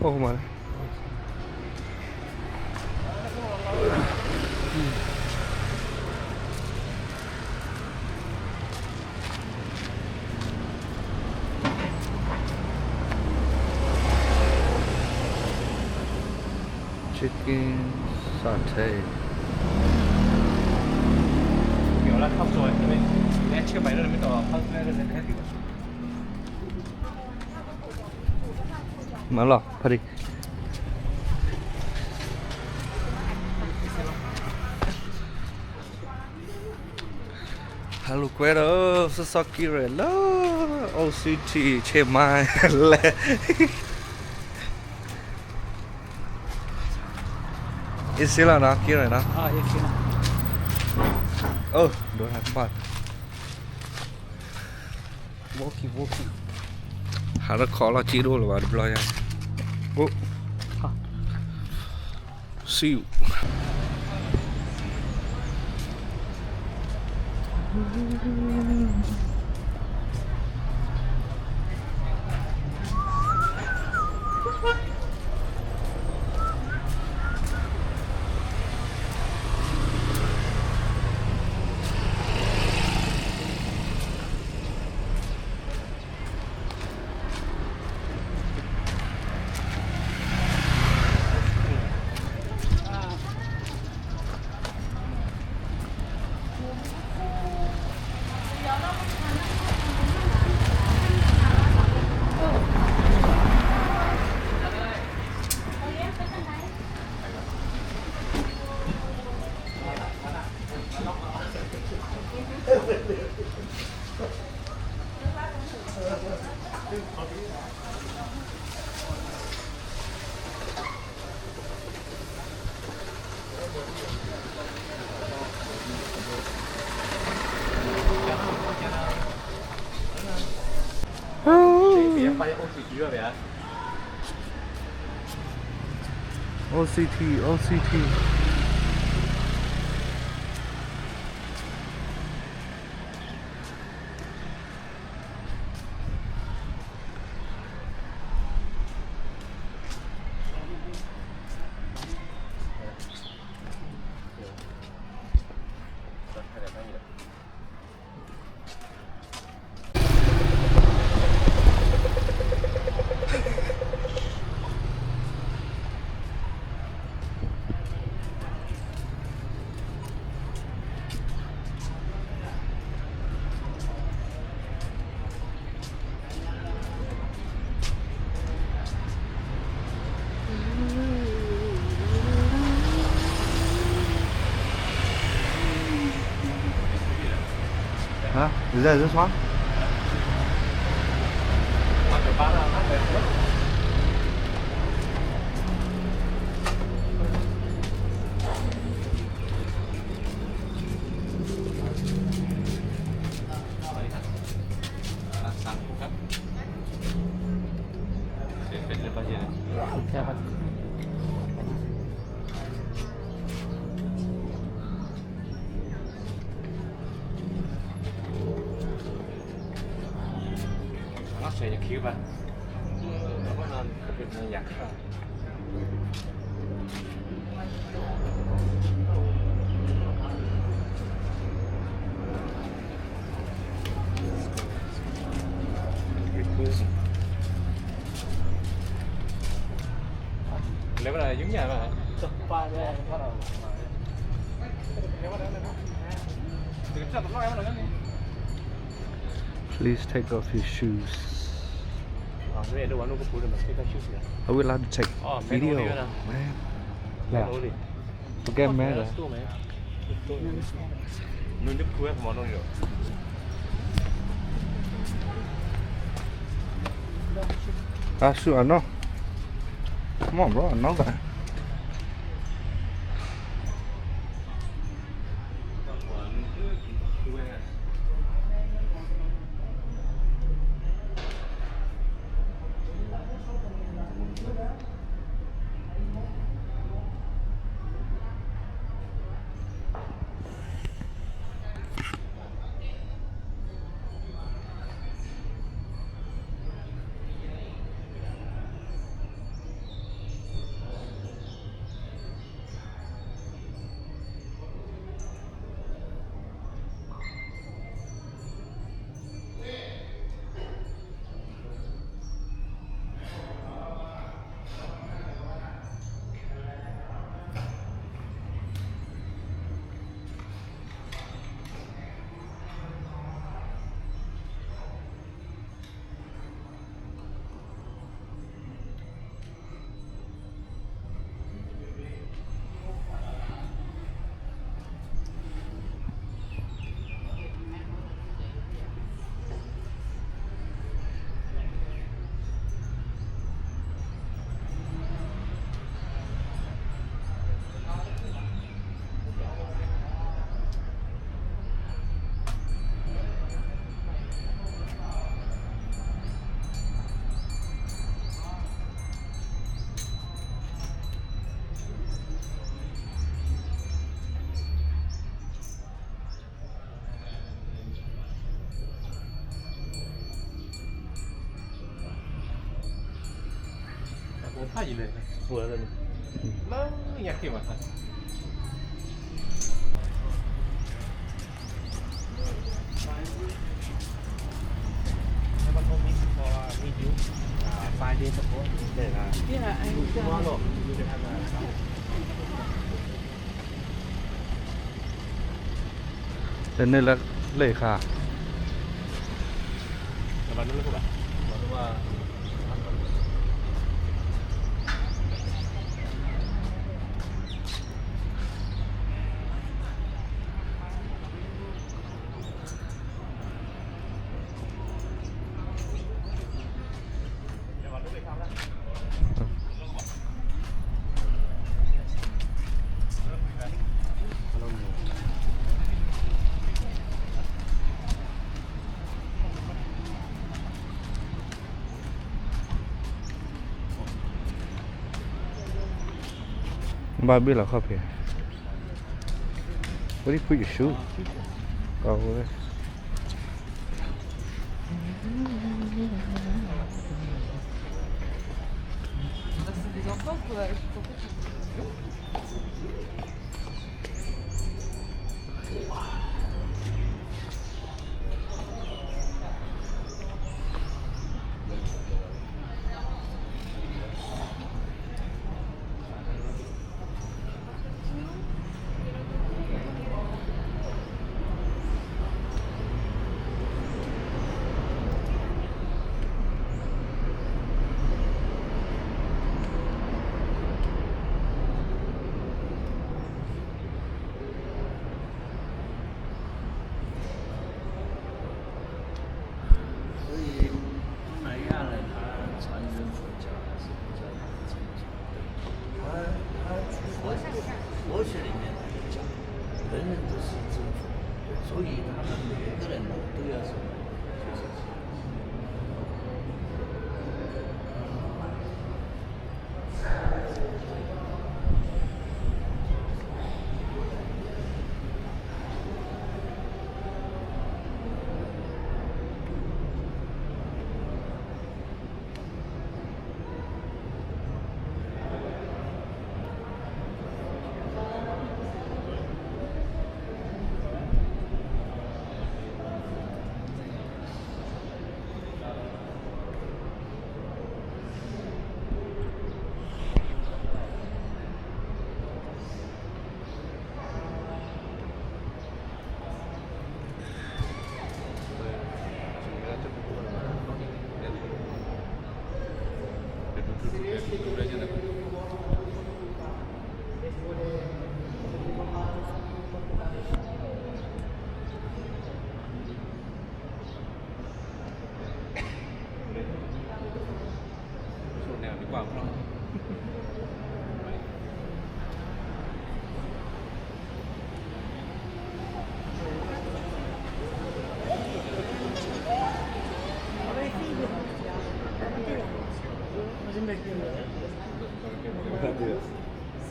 အိၣ်မး chicken satay မၤလီၤ ဖါတံၢ် ဟဲလိာ်ကွဲဒီး စီၤစီၤက့ၤရဲၣ်လၢ အိၣ်စံထံ ဆ့မါလဲၣ် အ့ၣ်စ့လီၤနီၤ က့ၤရဲၣ်နီၤ အိၣ် ဒိးတၢ်ကဘၣ် walkie walkie ဟးလၢခီလီၤ က့ၤတအိၣ်လၢၤဘၣ်တဘျီညါ အိၣ် see you O C T, O C T. Huh? Is that this one? Please take off your shoes. Are we allowed to take video? Man. Yeah. Forget matter. Asuh ano. Come on, bro, ano ka. လၢညါခ့မး တန့ၢ်လၢလၢခါ ဘၣ်ဘ့ၣ်လီၤခီၣ်ဖံး Where do you put your shoe? Oh, over there.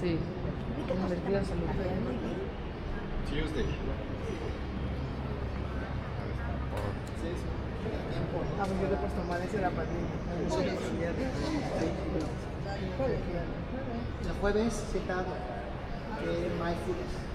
Sí, invertido en salud. Tuesday. Ah, pues yo le he puesto mal ese de la pandemia. El jueves se tarda, que es mindfulness.